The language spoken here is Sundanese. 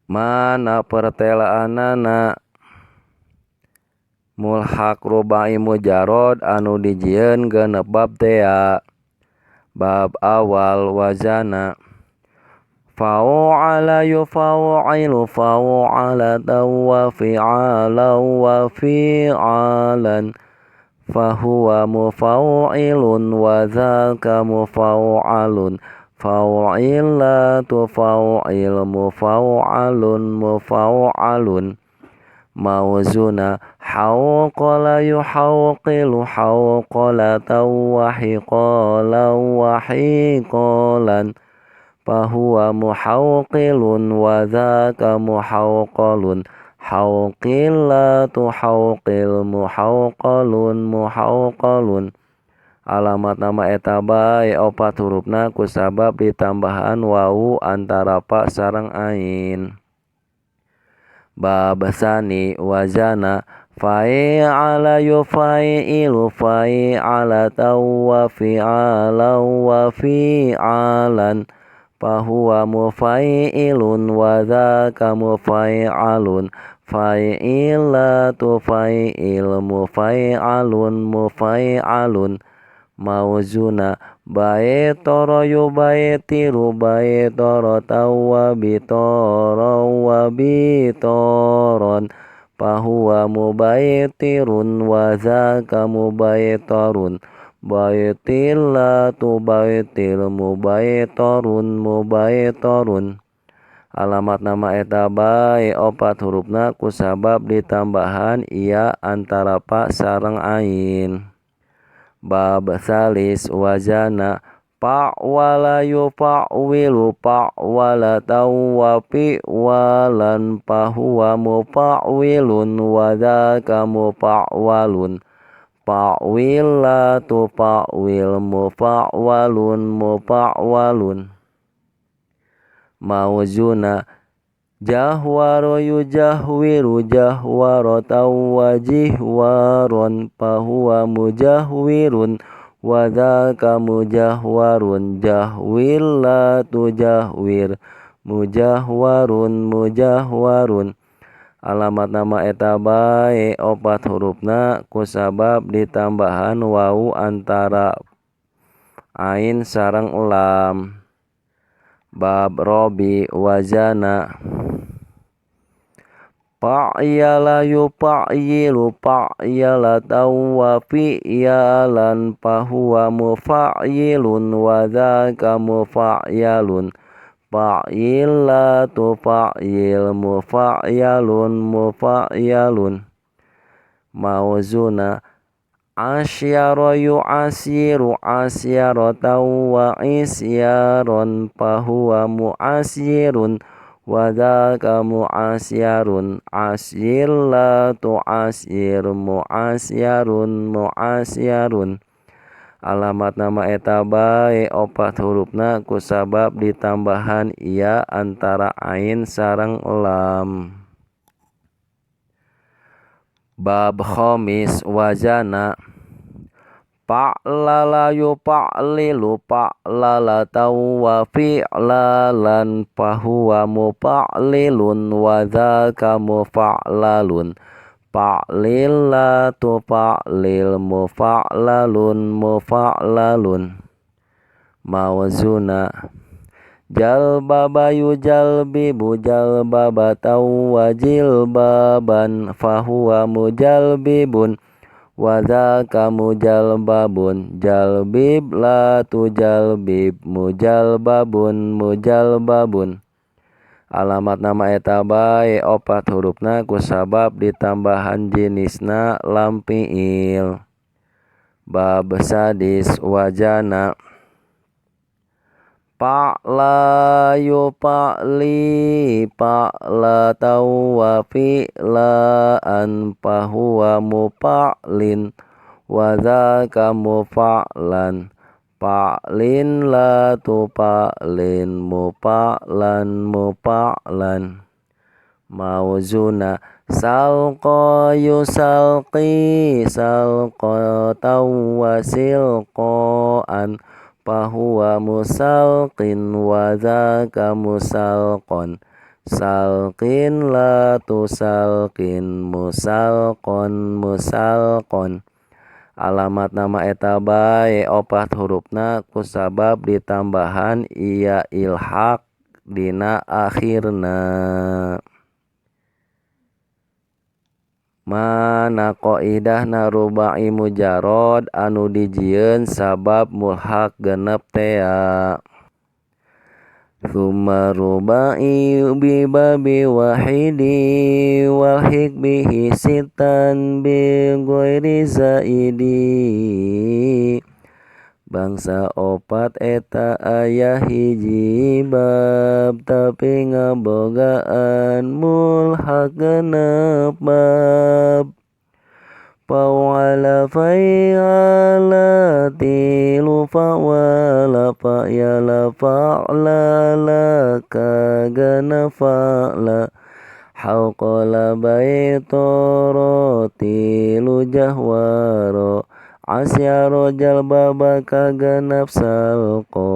Mana pertelaanana mulhaq rubai mujarrad anu dijieun genep bab tea. Bab awal wazana fa'ala yufa'ailu fa'alatan wa fi'alan wa fi'alan fahuwa mufa'ilun wa dzaka mufa'alun fa'ilatu fa'il mufa'alun mufa'alun mawzuna hawqala yuhawqilu hawqalatan wa hiqalan wa hiqalan fahuwa muhawqilun wa dzaka muhawqalun hawqilatu hawqil muhawqalun muhawqalun. Alamat nama eta bae opat hurufna kusabab ditambahan wawu antara fa sareng ain. Bab sani wazana fa'ala yufa'ilu fa'alatan wa fi'alan wa fi'alan fahuwa mufa'ilun wa dzaka mufa'alun fa'ilatu fa'il mufa'alun mufa'alun mawzuna baitara yubaitiru baitaratan wa bitaran wa bitaran fahuwa mubaitirun wa dzaka mubaitarun baitilatu baitil mubaitarun mubaitarun. Alamat nama eta bae opat hurufna kusabab ditambahan ia antara fa sareng ain. Bab salis wazana fa'wala yufa'wilu fa'walatan wa fi'walan fahuwa mufa'wilun wa dzaka mufa'walun fa'wilatu fa'wil mufa'walun mufa'walun mawzuna jahwaro yujahwiru jahwaratan wa jihwaron fahuwa mujahwirun wa dzaka mujahwarun jahwilatu jahwir mujahwarun mujahwarun. Alamat nama eta bae opat hurufna kusabab ditambahan wawu antara ain sareng lam. Bab robi wazana fa'yala yufa'yilu fa'yalatan wa fi'yalan fahuwa mufa'yilun wa dzaka mufa'yalun fa'ilatu fa'yil mufa'yalun mufa'yalun mawzuna asyara yu'asiru asyaratan wa isyaron fahuwa mu'asyirun wa dzaka mu'asyarun asyilatu asyir mu'asyarun mu'asyarun. Alamat nama eta bae opat hurufna kusabab ditambahan ia antara ain sareng lam. Bab khamis wazana fa'lala yufa'lilu fa'lalatan wa fi'lalan fahuwa mufa'lilun wa dzaka mufa'lalun fa'lilatu fa'lil mufa'lalun mufa'lalun mawzuna jalbaba yujalbibu jalbabatan wa jilbaban fahuwa mujalbibun wa dzaka mujalbabun jalbib la tujalbib mujalbabun mujalbabun. Alamat nama eta bae opat hurufna kusabab ditambahan jenisna lam fi'il. Bab sadis wajana fa'la yufa'li fa'latan wa fi'laan fahuwa mufa'lin wa dzaka mufa'lan fa'lin la tufa'lin mufa'lan mufa'lan mawzuna salqa yusalqi salqatan wa silqaan fahuwa musalqin wa dzaka musalqon Salqin la tusalqin musalqon musalqon. Alamat nama eta bae opat hurufna kusabab ditambahan iya ilhaq dina akhirna. Mana qaidahna rubai mujarrad anu dijieun sabab mulhaq genep tea. Tsumma rubai bi babi wahidi walhiq bihi sitan bi ghairi zaidi. Bangsa opat eta aya hiji bab tapi ngabogaan mulhaq genep bab. Fa'ala fa'ala tilu fa'wala fa'yala fa'la laka gana fa'la hauqala baitoro tilu jahwaro asyaro jalbaba kagenap salqo.